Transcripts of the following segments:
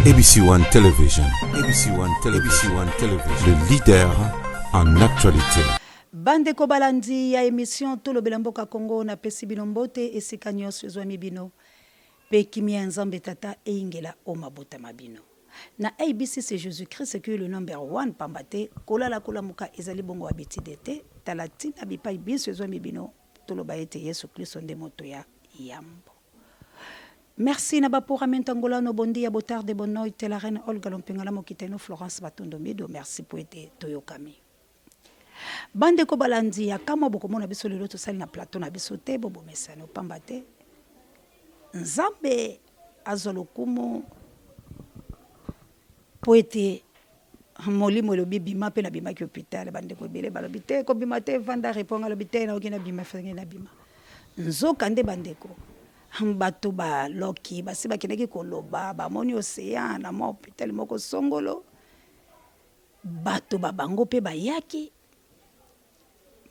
ABC One Television, ABC One Television, ABC One Television, le leader en actualité. Bandeko balandi ya emission Tolobela Mboka Congo, napesi bino mbote esika nyonso ezwami bino pe kimia ya Nzambe Tata eyingela o mabota ma bino. Na ABC c'est Jesus Christ qui est le number one pamba te kolala kolamuka ezali bongo habitude te, tala tina bipai binso ezwami bino toloba ete Yesu Klisto nde moto ya yambo. Merci na ba puramente angolano bon dia bo tarde bo noite la reine Olga Lompingala Mokiteno Florence Matondo Mido merci po ete toyokami. Bandeko balandi ya kamwa bokomona biso lelo tosali na plateau na biso te bobomesano pamba te Nzambe azwa lokumu po ete molimo elobi bima pe nabimaki hopital bandeko ebele balobi te kobima te vanda repos nga alobi te nayoki nabima esengeli nabima nzoka nde bandeko bato baloki basi bakendaki koloba bamoni ocean na mwa hopital moko songolo bato ba bango pe bayaki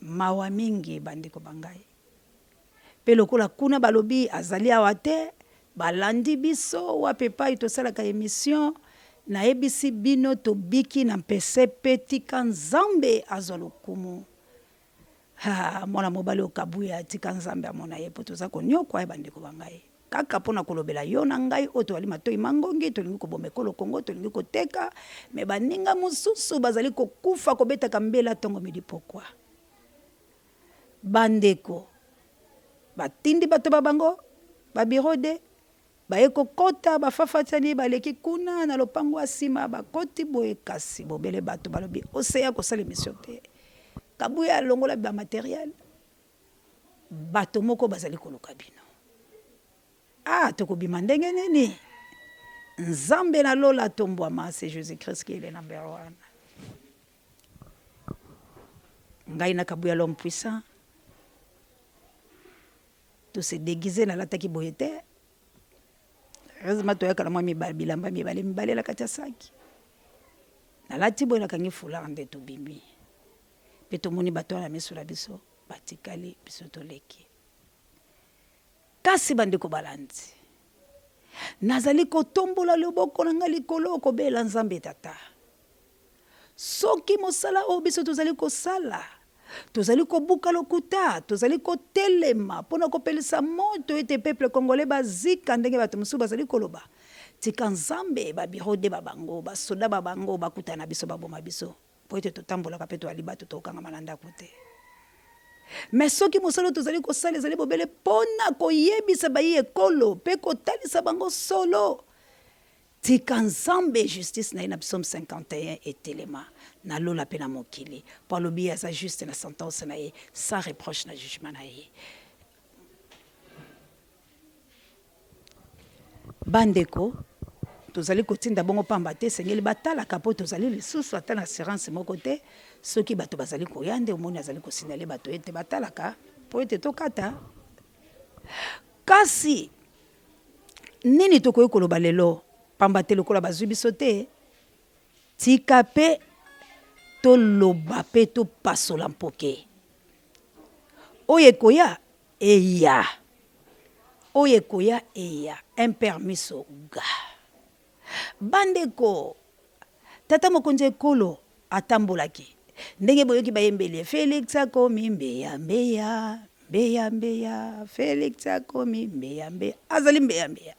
mawa mingi bandeko ba ngai Pe lokola kuna balobi azali awa te, balandi biso wapi epayi tosalaka emission, nayebisi bino tobiki na mpese pe tika Nzambe azwa lokumu. Haa mwana mobali oyo Kabuya tika Nzambe amona ye po toza koniokwa ye bandeko ba ngai. Kaka pona kolobela yo na ngai oyo toali matoyi mangongi, tolingi koboma ekolo Congo, tolingi koteka, mais baninga mosusu bazali kokufa kobetaka mbela tongo midi pokwa. Ba ndeko ba tindi bato ba bango ba bureau de baye kokota ba fafatani baleki kuna na lopango ya sima bakoti boye kasi bobele bato balobi oseya kosala emission te kabuya alongola ba materiel bato moko bazali koluka bino ah tokobima ndenge nini nzambe na lola atombwama c'est Jesus Christ qui est le number one. Ngai na kabuya l'homme puissant to se deguiser nalataki boye te heureusement toyaka na mwa bilamba mibale mibale na kati ya saki nalati boye nakangi foulard nde tobimi mpe tomoni bato wana miso na biso batikali biso toleki kasi bandeko balandi nazali kotombola loboko na ngai likolo kobela nzambe tata Soki mosala oyo biso tozali kosala, tozali kobuka lokuta, tozali kotelema mpo na kopelisa moto ete peuple congolais bazika ndenge bato mosusu bazali koloba, tika Nzambe ba bureau de ba bango, ba soda ba bango bakutana na biso baboma biso mpo ete totambolaka mpe toali bato tokangama na ndako te. Mais soki mosala oyo tozali kosala ezali bobele mpo na koyebisa bayi ekolo mpe kotalisa bango solo, Tika Nzambe justice na ye na psaume 51 etelema na lola pe na mokili po alobi ye aza juste na sentence na ye sans reproche na jugement na ye. Ba ndeko tozali kotinda bongo pamba te esengeli batalaka po tozali lisusu ata na assurance moko te soki bato bazali koya nde omoni azali ko signaler bato ete batalaka po ete tokata kasi Nini tokoki koloba lelo? Pamba te lokola bazwi biso te, tika mpe toloba mpe topasola mpoke. Oyo ekoya, eya. Oyo ekoya, eya. Un miso ga. Bandeko, tata mokonzi ya ekolo atambolaki ndenge boyoki bayembeli ye Felix akomi mbeya mbeya mbeya mbeya Felix akomi mbeya mbeya azali mbeya mbeya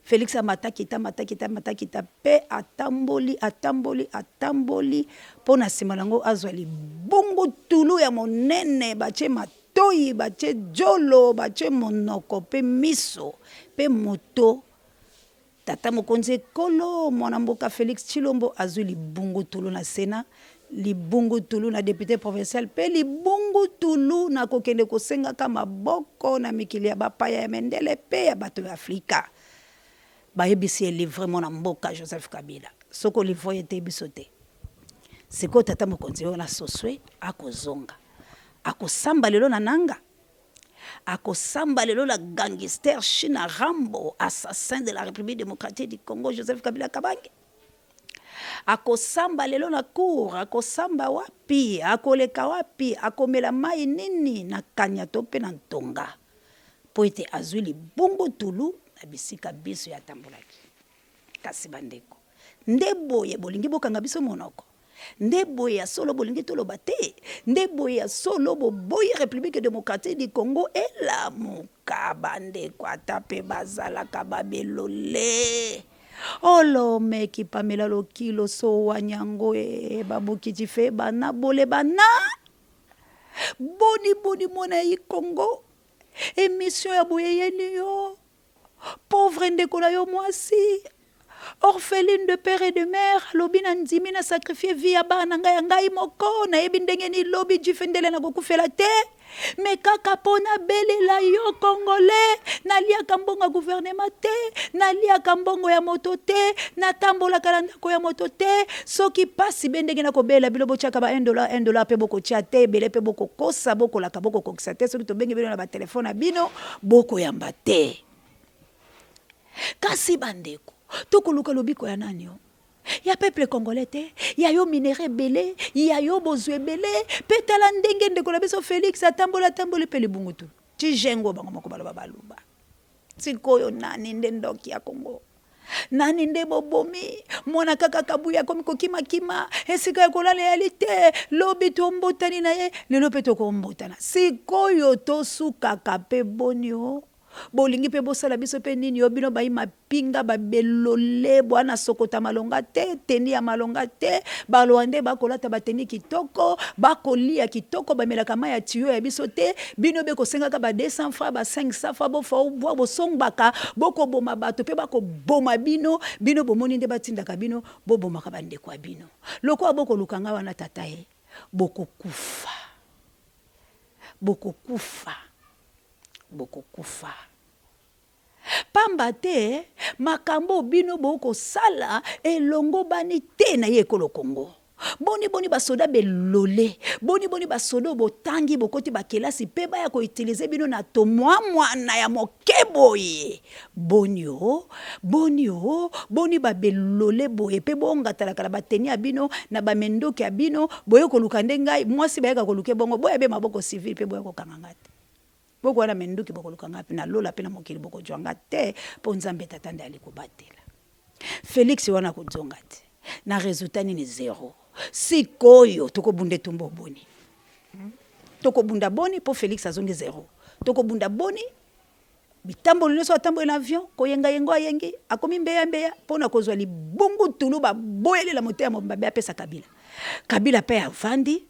Felix amata kita amata kita amata kita mpe atamboli atamboli atamboli mpo na nsima na yango azwa libungutulu ya monene batie matoi batie jolo batie monoko mpe miso mpe moto Tata mokonzi ekolo, mwana mboka Felix Tshilombo azui libungutulu na Senat, libungutulu na depute provincial mpe libungutulu na kokende kosengaka maboko na mikili ya bapaya ya mindele mpe ya bato ya Afrika. Bayebisi ye livrer mwana mboka Joseph Kabila. Soki o livrer ye te biso te. Sikoyo tata mokonzi wana soswe akozonga. Akosamba lelo na Nanga? Akosamba lelo la gangister Shina Rambo, assassin de la Republique democratique du Congo Joseph Kabila Kabange. Akosamba lelo na cour, akosamba wapi, akoleka wapi, akomela mayi nini na kanya to mpe na ntonga mpo ete azwi libungutulu na bisika binso ye atambolaki. Kasi bandeko, nde boye bolingi bokanga biso monoko? Nde boye ya solo bolingi toloba te? Nde boye ya solo boboyi Republique democratique du Congo elamuka? Bandeko, ata mpe bazalaka babelole. Olomeki pamela lokilo sowa nyango e babukiti fe bana bole bana. Boni boni mwana ya Congo, emission ya boye eyeli yo. Pauvre ndeko na yo mwasi, orpheline de père et de mère, alobi na ndimi na sacrifier vie ya bana na ngai ya ngai moko, nayebi ndenge nini lobi Jife Ndele nakokufela te, mais kaka po nabelela yo Congolais, naliaka mbongo ya gouvernement te, naliaka mbongo ya moto te, natambolaka na ndako ya moto te, soki pasi be ndenge nakobelela bino botiaka ba 1 dollar 1 dollar pe bokotia te, ebele pe bokokosa, bokolaka bokokokisa te, soki tobengi bino na ba telephone na bino Bokoyamba te. Kasi bandeko, tokoluka lobiko ya nani o? Ya peuple congolais te? Ya yo minerais ebele, ya yo bozwi ebele, pe tala ndenge ndeko na biso Felix atamboli atamboli pe libungutulu. Ti jengo bango moko baloba baluba. Sikoyo nani nde ndoki ya Congo? Nani nde bobomi? Mwana kaka Kabuya akomi kokima kima, esika ya kolala eyali te, lobi tombotani na ye, lelo pe tokombotana. Sikoyo tosukaka pe boni o? Bolingi pe bosala biso pe nini o? Bino bayi mapinga ba belole, bwana sokota malonga te, tenue ya malonga te, ba rwandais bakolata ba tenue kitoko, bakoliya kitoko, bamelaka mayi ya tuyau ya biso te, Bino be kosengaka ba 200 francs ba 500 francs bo fa bwa bosombaka boko boma bato pe bako boma bino bino bomoni nde batindaka bino bo bomaka ba ndeko ya bino lokola boko luka nga wana tata ye boko kufa boko kufa boko kufa pamba te makambo bino bokosala elongobani te na ye ekolo Congo. Boni boni ba soda belole, boni boni ba soda oyo botangi bokoti ba kelasi pe baya ko utiliser bino na tomwa mwana ya moke boye? Boni o, boni o, boni ba belole boye pe bongatalaka na ba tenue ya bino na ba minduki ya bino boye koluka nde ngai mwasi bayaka koluke bongo boya be maboko civil pe boya kokanga ngai te. Bokoya na minduki bokoluka ngai pe na lola pe na mokili bokozwa ngai te po Nzambe Tata nde ali kobatela. Felix wana akozonga te na resultat nini zero sikoyo tokobunda etumba boni tokobunda boni po Felix azongi zero tokobunda boni bitamboli nyonso atamboli na avion koyenga yengo ayengi akomi mbeya mbeya mpo na kozwa libungutulu baboyelela motema mobimba be apesa Kabila Kabila pe avandi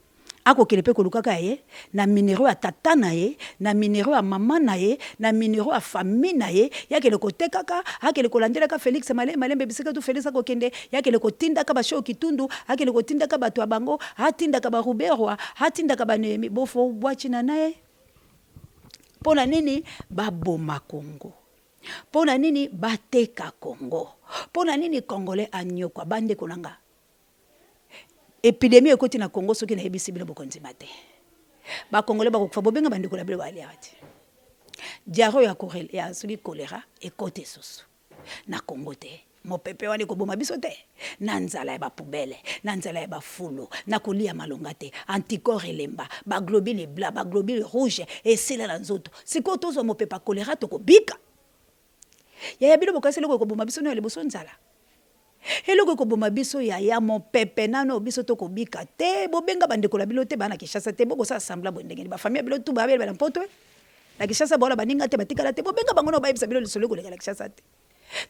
Akokende pe kolukaka ya ye na mineraux ya tata na ye, na mineraux ya maman na ye, na mineraux ya famille na ye, ye akende kotekaka, akende kolandelaka Felix malembe malembe bisika tout Felix akokende, ye akende kotindaka ba Sheo Kitundu, akende kotindaka batu ya bango, atindaka ba Ruberwa, atindaka ba Nehemie, bofo bwatshi na naye. Pona nini baboma Congo? Pona nini bateka Congo? Pona nini Congolais anyokwa? Bandeko na nga, Epidemie ekoti na Congo soki nayebisi bino bokondima te. Ba congolais bakokufa bobenga bandeko na bino baliaka te. Diarrhee ya korel ya soki cholera ekoti lisusu na Congo te. Mopepe wana ekoboma biso te na nzala ya ba poubelle, na nzala ya ba fulu, na kolia malonga te, anticorps elemba, ba globules blancs, ba globules rouges esila na nzoto. Sikoyo tozwa mopepe ya cholera tokobika? Yaya bino bokanisi eloko ekoboma biso no ya liboso nzala? Eloko ekoboma biso yaya mopepe nano biso toko bika te bobenga ba ndeko na bino te ba na Kinshasa te boko sala semblant boye ndenge nini ba famille ya bino tout ba na poto na Kinshasa boala baninga te batikala te bobenga bango nao bayebisa bino lisolo ekoleka na Kinshasa te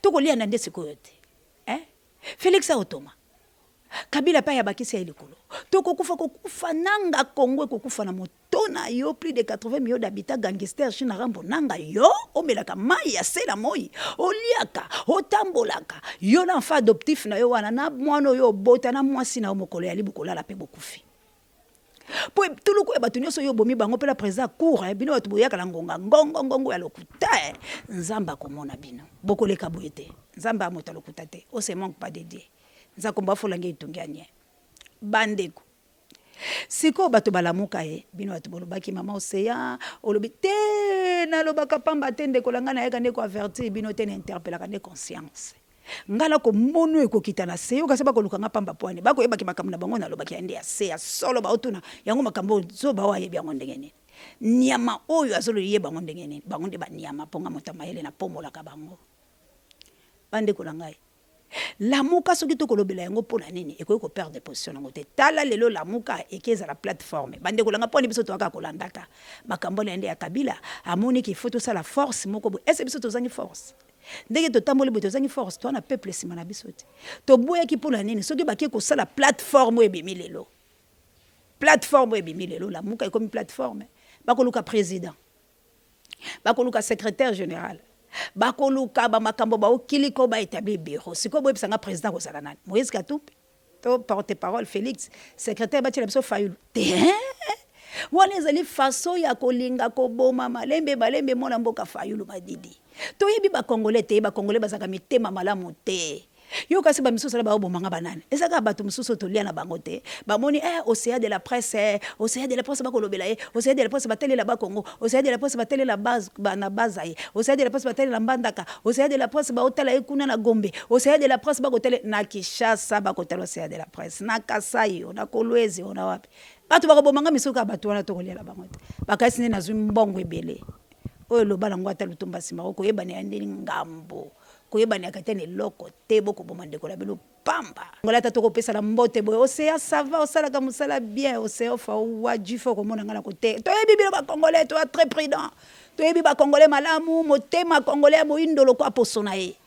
toko liana nde sikoyo te eh Felix aotoma Kabila pe ayabakisi ya ye likolo tokokufa kokufa nanga Congo ekokufa na moto na yo plus de 80 millions d'habitants gangster china rambo nanga yo omelaka mayi ya se na moyi oliaka otambolaka yo na enfant adoptif na yo wana na mwana oyo obota na mwasi na yo mokolo ya libu kolala pe bokufi po etuluku ya bato nyonso oyo obomi bango mpe na president cour eh, bino bato boyaka na ngonga ngongo ngongo ya lokuta eh. Nzambe akomona bino bokoleka boye te Nzambe amoto ya lokuta te o se manque pas de Dieu Nzakomba afola nge etongi ya nye. Bandeko. Sikoyo bato balamuka ye. Bino bato bolobaki mama Ocean olobi te nalobaka pamba te ndeko na ngai nayaka nde ko avertir bino te na interpelaka nde conscience. Ngai nakomono ekokita na se yoka se bakoluka ngai pamba pwani bakoyebaki makambo na bango nalobaki ya nde ya se ya solo baotuna yango makambo oyo zoba oyo ayebi yango ndenge nini nyama oyo azoloyeba yango ndenge nini bango nde banyama mpo ngai moto ya mayele napomolaka bango bandeko na ngai. Lamuka soki tokolobela yango mpo na nini ekoki ko perdre position nango te. Tala lelo Lamuka eke ezala plateforme. Bandeko na nga mpo na biso toyaka kolandaka makambo na ye nde ya Kabila amoni qu'il faut tosala force moko boye. Est-ce biso tozangi force? Ndenge totamboli boye tozangi force? Toza na peuple nsima na biso te. Toboyaki mpo na nini? Soki bake kosala plateforme oyo ebimi lelo, plateforme oyo ebimi lelo, Lamuka ekomi plateforme, bakoluka president, bakoluka secretaire general, bakoluka ba makambo ba okiliko ba etablir bureau. Sikoyo boyebisa nga president akozala nani? Moïse Katumbi to porte parole Felix, secretaire batiela biso Fayulu te? Wana ezali façon ya kolinga koboma malembe malembe mwana mboka Fayulu Madidi. Toyebi ba Congolais te, ba Congolais bazalaka mitema malamu te. Yo kasi ba misusu wana bao boma nga ba nani? Eza kaka batu mususu oyo tolia na bango te. Ba moni eh Ocean de la presse eh, Ocean de la presse bako lobela ye, Ocean de la presse ba talela ba Congo, Ocean de la presse ba talela base ba na base ye, Ocean de la presse ba talela Mbandaka, Ocean de la presse bao tala ye kuna na Gombe, Ocean de la presse bako tala na Kinshasa bako tala Ocean de la presse, na Kasai oh, na Kolwezi oh, na wapi. Batu bako boma nga misusu kaka batu wana toko lia na bango te. Ba kasi nde nazui mbongo ebele. Oyo loba na ngo ata lutumba sima oko yebana ya nde ngambo. Koyebanaka te na eloko te boko boma ndeko na bino pamba. Angola ata toko pesana mbote boye ocean ça va osalaka musala bien ocean fa wadji faut komona nga na kote toyebi bino ba congolais toza très prudent toyebi ba congolais malamu motema congolais ya moyindo lokwa poso na ye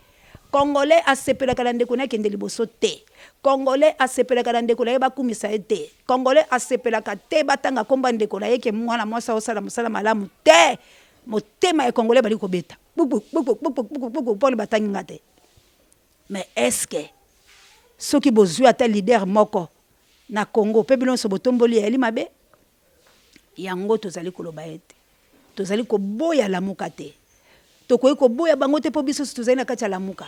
congolais asepelaka na ndeko na ye akende liboso te congolais asepelaka na ndeko na ye bakumisa ye te congolais asepelaka te batanga kombo ya ndeko na ye ke mwana mwasi aosala musala malamu te motema ya congolais bali kobeta Kpukpukpukpukpukpukpukpu pona batangi nga te mais est ce que soki bozui ata leader moko na Congo pe bino nionso botomboli eyali mabe? Yango tozali koloba ete tozali koboya lamuka te tokoki koboya bango te po biso nionso tozali na kati ya lamuka.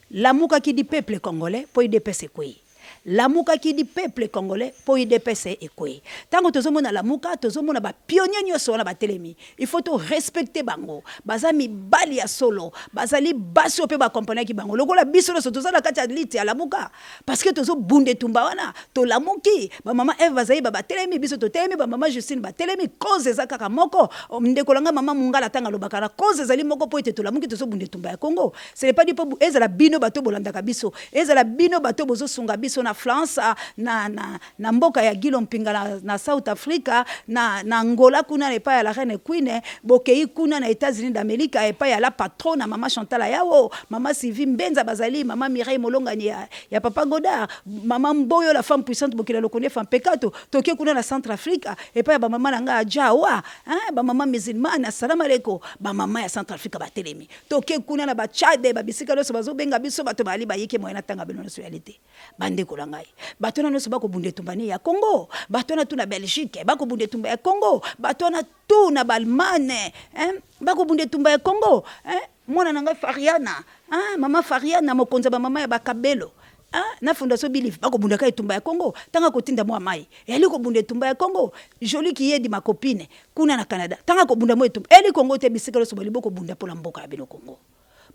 Lamuka qui dit peuple congolais po udps ekweyi. Lamuka qui dit peuple congolais po udps ekweyi. Tango tozo mona lamuka tozo mona ba pionniers nioso wana ba telemi il faut to respecter bango baza mibali ya solo bazali basi oyo pe ba accompagnaki bango lokola biso nioso toza na kati ya lutte ya lamuka parce que tozo bunda etumba wana tolamuki ba mama Eve bazaiba ba telemi biso totelemi ba mama Justine ba telemi cause eza kaka moko ndeko na nga mama Mungala tanga alobaka na cause ezali moko po ete tolamuki tozo bunda etumba ya Congo. Ce n'est pas dit po ezala bino bato bolandaka biso, ezala bino bato bozo sunga biso na France, na na na mboka ya Guy Lompinga na na South Africa, na na Angola kuna epai ya la reine Queen, bokeyi kuna na Etats-Unis d'Amerique epai ya la patrona mama Chantal Ayawo, mama Sylvie Mbenza bazali, mama Mireille Molongani ya ya papa Godard, mama Mboyo la femme puissante bokila lokole Fampekato, toke kuna na Centre Africa epai ya ba mama na nga Adjawa, hein, ba mama musulmane, assalamu alaikum, ba mama ya Centre Africa batelemi. Toke kuna na ba Tchad ba bisika nionso bazo benga biso bato bayali bayike moyen natanga bino nionso yali te ba ndeko na ngai bato wana nionso bako bunda etumba nini ya Congo bato wana tout na Belgique bako bunda etumba ya Congo bato wana tout na ba Allemagne hein bako bunda etumba ya Congo hein mwana na ngai Fariana hein mama Fariana mokonzi ya ba mama ya ba Kabelo hein na fondation Bilive bako bunda ka etumba ya Congo tanga kotinda mwa mayi Eyali kobunda etumba ya Congo. Jolie Kiyedi ma copine kuna na Canada tanga kobunda mwa etumba eyali Congo te bisika nionso bali boko bunda pona mboka na bino Congo.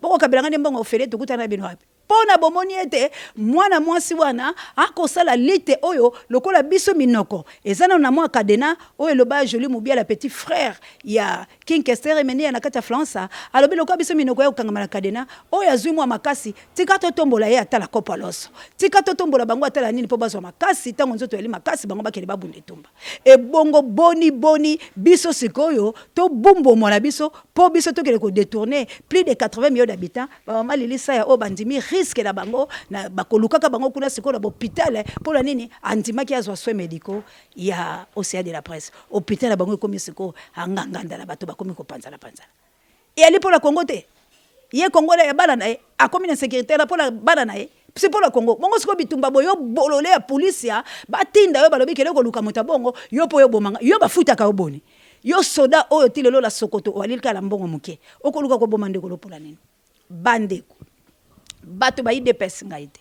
Boko kabela nga nde mbongo ofele tokutana na bino wapi? Pona bomoni ete mwana mwasi wana akosala lutte oyo lokola biso minoko eza nanu na mwa cadena oyo eloba Jolie Mubiala petit frère ya King Kester Emeneya na kati ya Fransa alobi lokola biso minoko ya kokangama na cadena oyo azui mwa makasi Tika totombola ye ata na kopo ya loso. Tika totombola bango ata na nini mpo bazwa makasi, ntango nzoto eyali makasi, bango bakende babunda etumba. Ebongo boni boni biso sikoyo tobumbomwa na biso mpo biso tokende ko detourner plus de 80 millions d'habitants, ba mama Lili Saya oyo bandimi risque na bango na bakolukaka bango kuna sikoyo na ba hopital mpo na nini andimaki azwa soins medicaux ya Ocean de la presse. Hopital na bango ekomi sikoyo anganganda na bato bakomi kopanzana panzana. Eyali mpo na Congo te. Ye Congo ya bana na ye akomi na insecurite wana mpo na bana na ye si mpo na Congo. Bongo sikoyo bitumba boye yo bolole ya police ya batinda yo balobi kende koluka moto ya bongo yo mpo yo boma nga yo bafutaka yo boni? Yo soda oyo ti lelo la sokoto oalili kaka na mbongo moke okoluka koboma ndeko no mpo na nini? Bandeko bato ba udps ngai te.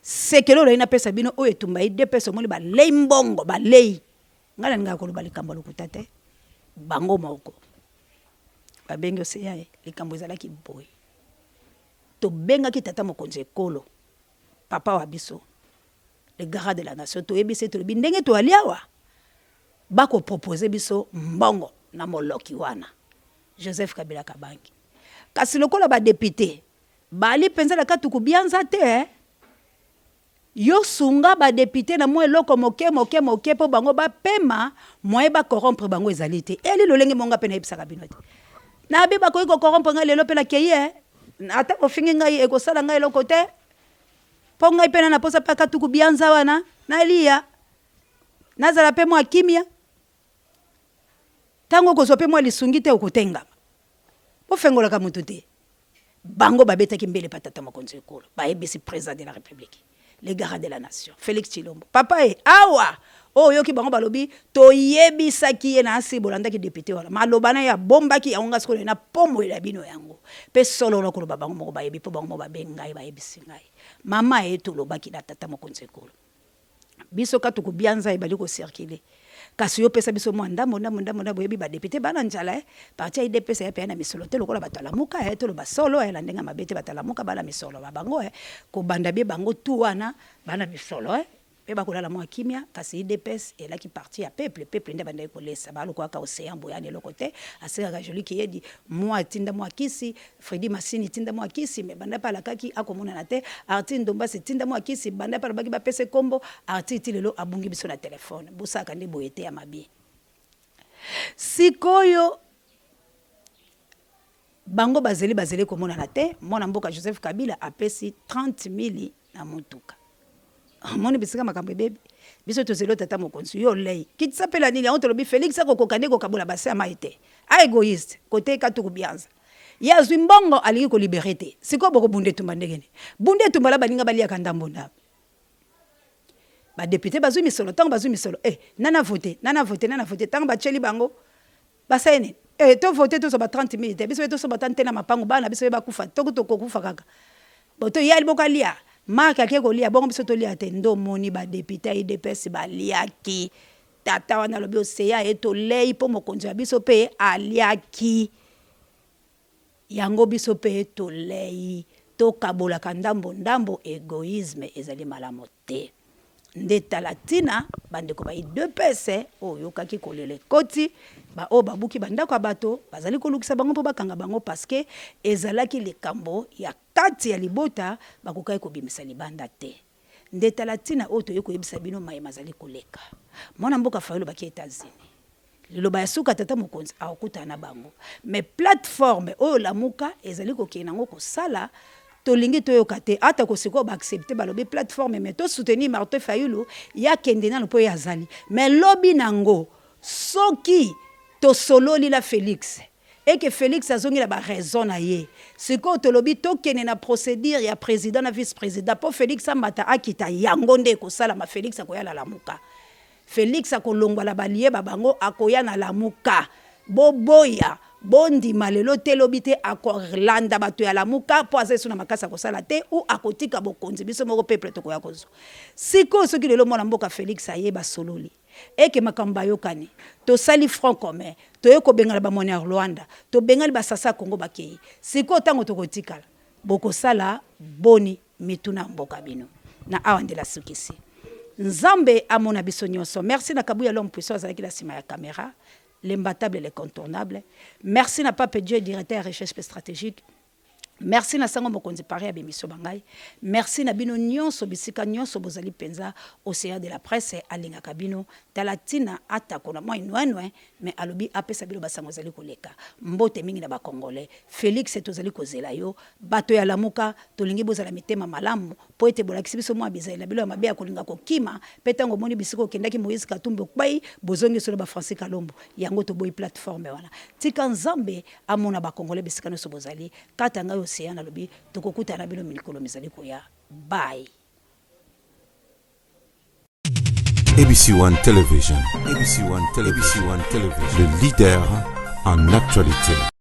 Sekele oyo nalingi napesa bino oyo etumba udps omoni balei mbongo balei Ngai nalingaka koloba likambo ya lokuta te. Bango moko babengi Ocean, likambo ezalaki boye. Tobengaki tata mokonzi ekolo, papa wa biso, le garant de la nation, toyebisi ye, tolobi ndenge toali awa, bako proposer biso mbongo na moloki wana, Joseph Kabila Kabange. Kasi lokola ba deputes. Bali mpenza na kati kubianza te eh? Yo sunga ba depute na mwa eloko moke moke moke mpo bango bapema, moyen ba corrompre bango ezali te. Eyali lolenge moko nga mpe nayebisaka bino te. Nabi bakoki ko corrompre ngai lelo mpe nakei eh? Ata bofingi ngai ekosala ngai eloko te mpo ngai mpe na na posa mpe akatuku bianza wana naliya nazala mpe mwa kimia. Ntango okozwa mpe mwa lisungi te okotengama. Bofengolaka moto te. Bango babetaki mbele pa tata mokonzi wa ekolo, bayebisi president de la republique, le garant de la nation, Felix Tshilombo, papa e, awa oyo oyoki bango balobi toyebisaki ye na asi bolandaki depute wana maloba na ye abombaki yango, nga sikoyo na pomolela bino yango pe solo wana koloba bango moko bayebi po bango moko babengi ngai bayebisi ngai mama e tolobaki na tata mokonzi ekolo Biso kaka tokobianza ebandi ko circuler. Kasi yo pesa biso mua ndambo ndambo ndambo ndambo oyebi ba deputes bana nzala eh. Parti ya udps eya penza na misolo te lokola bato ya lamuka eh toloba solo eh na ndenge ya mabe te bato ya lamuka bana misolo ba bango eh kobanda bie bango tout wana bana misolo eh pe bakolala mua kimia kasi udps elaki parti ya peuple peuple nde abandaki kolesa ba lokola kaka ocean boyani eloko te asengaka Jolie Kiyedi mua tinda mua kisi Freddy Masini tinda mua kisi mais banda pe alakaki ako monana te, Arthur Ndombasi tinda mua kisi banda pe alobaki ba pesa ye kombo, Arthur ti lelo abungi biso na telephone. Bosalaka nde boye te ya mabe. Sikoyo bango bazeli bazeli komonana te, mwana mboka Joseph Kabila apesi 30.000 na mutuka. Omoni bisika makambo ebebi? Biso tozeli yo tata mokonzi, yo olei. Kitisa pe la nini? Yango tolobi Felix akokoka nde kokabola bassin ya mayi te. A egoïste, kote katuku bianza. Ye azwi mbongo alingi ko liberer te. Sikoyo boko bunda etumba ndenge nini? Bunda etumba na baninga baliaka ndambo ndambo. Ba deputes bazwi misolo, tango bazwi misolo eh nani a voter, nani a voter, nani a voter, tango batieli bango basali nini? Eh to voter tozwa ba 30.000 te, biso pe tosomba ata nte na mapangu bana na biso pe bakufa to kutu tokokufa kaka. Bo to ye aliboko alia, Marc ake kolia bongo biso tolia te? Nde omoni ba deputes ya udps baliaki. Tata wana alobi ocean ye tolei po mokonzi wa biso pe aliaki yango biso pe tolei tokabolaka ndambo ndambo egoisme ezali malamu te nde tala tina bandeko ba udps oyo oyokaki kolela ekoti ba oyo babuki ba ndako ya bato bazali kolukisa bango po bakanga bango parce que ezalaki likambo ya kati ya libota bakokaki kobimisa libanda te. Nde tala ntina oyo toye koyebisa bino maye mazali koleka. Mwana mboka Fayulu bake Etats-Unis. Liloba ya suka tata mokonzi akokutana na bango. Mais plateforme oyo Lamuka ezali kokende nango kosala tolingi toyoka te. Ata ko sikoyo ba accepter balobi plateforme mais to soutenir Martin Fayulu ye akende nanu po ye azali. Mais lobi nango soki tosololi na Felix et que Felix azongi na ba raison na ye sikoyo tolobi tokende na procedure ya president na vice president po Felix amata akita yango nde ekosalama Felix akoya na lamuka Felix akolongwa na ba lie ba bango akoya na lamuka boboya bondima lelo te lobi te akolanda bato ya lamuka po aza lisusu na makasi ya kosala te ou akotika bokonzi biso moko peuple tokoya kozua sikoyo soki lelo mwana mboka Felix aye basololi Eke makambo bayokani. Tosali front commun. Toye kobengana ba Mwanyarwanda. Tobengani ba sasa Congo bakeyi. Sikoyo tango tokotikala bokosala boni mituna ya mboka bino. Na awa nde nasukisi. Nzambe amona biso nionso. Merci na Kabuya l'homme puissant azalaki na sima ya camera. L'imbattable l'incontournable. Merci na Pape Dieu directeur ya recherche pe strategique. Merci na sango mokonzi paris ya b'emission ba ngai merci na bino nionso bisika nionso bozali penza ocean de la presse alingaka bino tala tina atako na mua nwenwe mais alobi apesa bino ba sango ezali koleka mbote mingi na ba congolais Felix tozali kozela yo bato ya lamuka tolingi bozala mitema malamu po ete bolakisi biso mua bizaleli na bino ya mabe ya kolinga kokima pe tango omoni bisika okendaki Moïse Katumbi okpayi bozongi solo ba Francis Kalombo yango toboyi plateforme wana tika Nzambe amona ba congolais bisika nionso bozali kata ngai ocean nalobi tokokutana na bino mikolo mizali koya bye. ABC One Television, ABC One Television, ABC One Television, le leader en actualité.